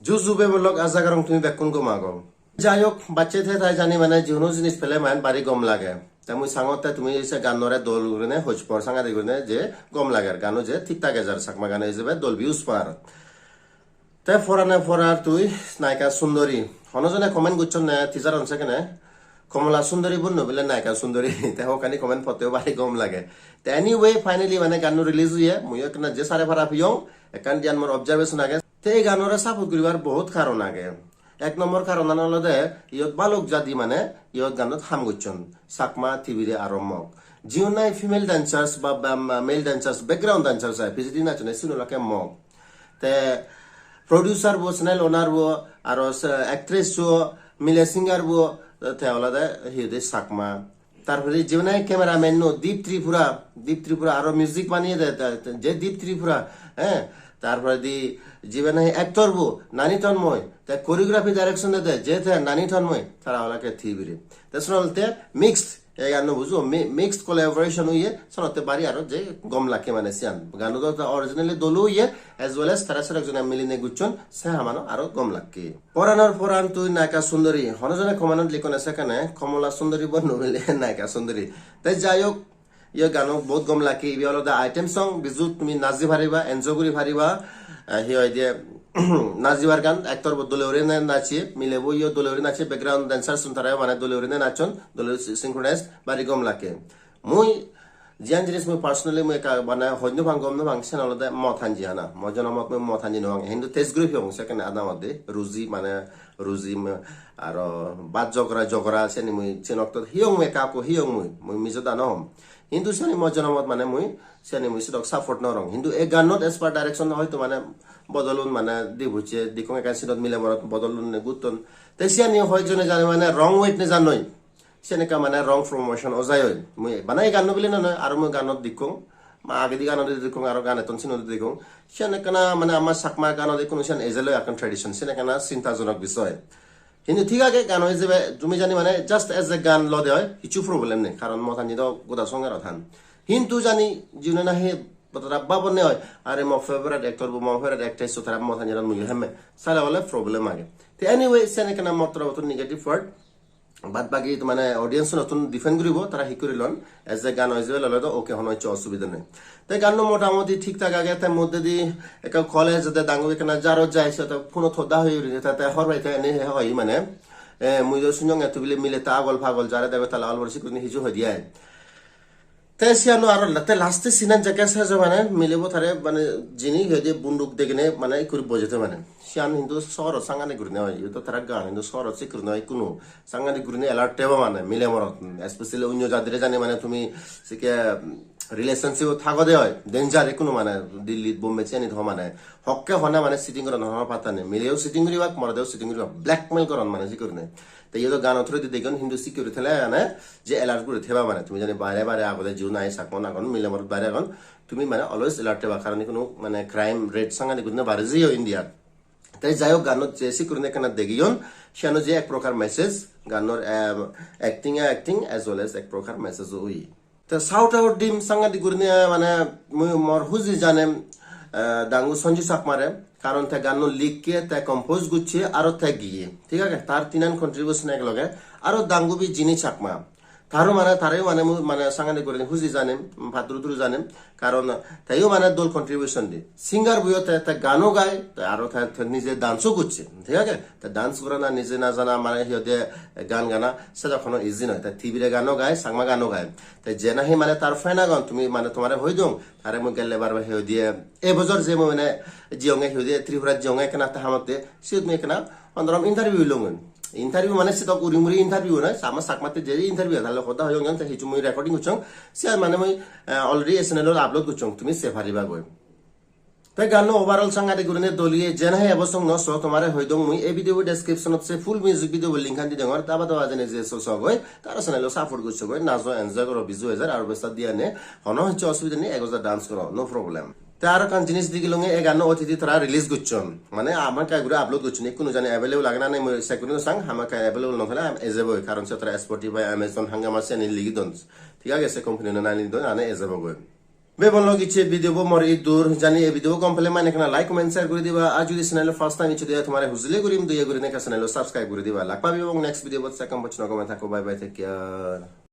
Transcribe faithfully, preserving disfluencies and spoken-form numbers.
Ju ju bemolok, aja gorong tumi bekkun gom ago. Jai hok, bacche the tai jani mane jihono jinis pele mane bari gom lage. Te mui sangotte tumi se gannore dol gurine hojpor sangadi gurine je gom lager, gano je thik thak ejer, Chakma gano ijebe dol views par. Te porane porar tui Nayika Sundori. Hono jone comment gocchon ne, teaser on sekene. Komola Sundori bonno bile Nayika Sundori. Te hokkani comment potteo bari gom lage. Te anyway, finally mane ganno release oye, muiyo ekkena je sare para piyong, ekkan diyan mor observation age. Te ei ganore support guribar bohut karon age. Ek nombor karonan olode iyot balok jadi mane iyot ganot ham gocchon. Chakma, Tibire aro Mog. Jiun nahi female dancers ba, ba, male dancers, background dancers ai, pijedi nachchonde siun olakke Mog. Te producer bo, channel owner bo, aro se actress bo, mile singer bo, te olode hi hoide Chakma. Tarpore jibe nahi cameraman no Deep Tripura, Deep Tripura aro music baniye de, de, de, je Deep Tripura, eh, tarpore di jibe nahi actor bo Nani Tanmoi, te choreography direction de de, je te Nani Tanmoi, tara olakke Tibire. Te senotte mixed, ei ganno bujo, mi-, mixed collaboration oye, senotte bari aro je gom lakke mane siyan. Ganno do originally dol oye, as well as tara sero ekjone miline gocchon, se hamano aro gom lakke. Poranor poran tui Nayika Sundori, hono jone comment-ot likko na sekkene, Komola Sundori bonno bile Nayika Sundori. Te jai hok, iye gano bohut gom lakke, ibe olode item song, Bijut tumi naji pariba, enjoy guri pariba, eh, hi hoide, najibar gan, actor bo dole guri ne nache, mile bo iyo dole guri nache, background dancer sun tara mane dole guri ne nachon, dole guri synchronize, bari gom lakke. Mui jiyan jinis mui personally mui ekka mane hoi no pang, gom no pang, sen olode mot hanji hana. Mo jonomot mui mot hanji no pang. Hintu taste guri piyong sekkene adamot de. Ruji mane ruji m-, aro bhat jogora jogora seni mui sen okto hiyong mui ekka ekko hiyong mui. Mui mijo da no hom. Hintu seni mo jonomot mane mui seni mui sidok support no rong. Hintu ei gannot as per direction hoito mane bodolun mane dibucche dikkong ekkan sinot mile morot bodolun ne gutton. Te siyani hoi jone jane mane wrong way ne janoi. Siyen ekka mane wrong promotion ojai oi. Mui bana ei ganno bile no noi, aro mui ganot dikkong. Ma agedi ganot dikkong, aro ganettun sinot dikkong. Siyen ekkana mane ama Chakma ganot ikkunu siyen ejeloi ekkan tradition. Siyen ekkana chintajonok bisoy. Hintu thik age, gano ijebe tumi jani mane just as a gan lode oi, hissu problem nei. Karon mot hanji do goda songarot han. Hintu jani june nahi tara babonne oi, are mo favorite actor bo, mo favorite actress so tara mot hanji ron mui hemme. Sale ole problem age. Te anyway, siyen ekkana motro botun negative word. Bad bagi to mane audience-unottun depend guribo tara hi gurilon. As a gan oi jebe lole do okay, hono hissu osubidha nei. Te ganno motamoti thik thak age, te moddedi ekka college de dangu ekkana jarot jai, se to phone-ot hoda hoi uri, te, te hor pai te ene he hoi mane, eh, mui do sunyong eto bile mile ta agol pagol jare debe tala olbor sikuni hiju hoi diye ai. Te siyano aro la-, te last scene-an jekke sejo mane milebo tare mane jini hoide bunduk degine mane ekkur bojete mane. Siyan hintu sohorot sangani gurine oi, iyoto tara gan hintu sohorot sikkur noi ikkunu sangani gurine alert thebo mane mile morot, especially onyo jadire jani mane tumi sikke, mm, relationship-ot thagode oi, danger ikkunu mane Delhi, Bombay siyani ho mane hokke hone mane cheating goron hono patta nei, mileo cheating guribak, morodeo cheating guribak, blackmail goron mane sikkurine. Te iyot gano through di degon hintu security thele ane je alert guri theba mane tumi jani bare bare agode jiun nahi Chakma agon, mile morot bare agon, tumi mane always alert theba, karon ikkunu mane crime rate sangani gurine bare jiyo India. Te jai hok, ganot je sikkurine ekkana degiyon, siyano je ek prokar message, ganor, em, acting e acting as well as ek prokar message o oi. Te shout out dim sangadi gurine, eh, mane mui mor huji janem, eh, dangu Sanju Chakmare, karon te ganno likke, te compose gocche, aro te giye, thik age? Tar tinan contribution ek loge, aro dangubi Jini Chakma. Taro mane, tare mane mui mane sangadi gurine huji janem, mm, paturu turu janem, karon teyo mane dol contribution di. Singer buyo te, te gano gai, te aro te, te nije dance o gocche, thik age? Te dance gorana nije na jana mane hi hoide gan gana, se do hono easy noi. Te Tibire gano gai, Changma gano gai. Te je nahi mane tar fan agon, tumi mane tomare hoi dong, tare mui gelle bar bar hi hoide, e bojor je mui mane jiyonge hi hoide, Tripura jiyonge ekkena te hamotte, siyot mui ekkena ondorom interview longun. Interview mane sidok uri muri interview noi, sama Chakmatte je interview, tale hoda hoyong te hissu mui recording gochchong, siyan mane mui, eh, already ei channel-ot upload gochchong, tumi se pariba goi. Te ganno overall sangadi gurine doliye, je nahi ebo song no so, tomare hoi dong mui ei video description-ot se full music video bo link-an di dongor, daba daba jene je so so goi, tara channel-o support gochcho goi, najo enjoy goro, Biju ejer, aro besta diyane, hono hissu osubidha nei, ek hoja dance goro, no problem. Te aro ekkan jinis degilonge, ei ganno O T T tara release gochchon, mane hamakkai guri upload gochchon, ikkunu jani available age na nei mui check guri no sang, hamakkai available no thele ejeboi, karon se tara Spotify, Amazon, Hungama siyani ligi don, thik age, se company-no nani don, ane ejebogoi. Bebon log icche video bo mor iddur. Jodi ei video bo gom pele mane ekkena like, comment, share guri diba. Ar jodi channel first time icche de tomare hujuli gurim, doya gurinei channel subscribe guri diba. Lak pebong next video bot, sekkon pojjonto gome thakko. Bye bye, take care.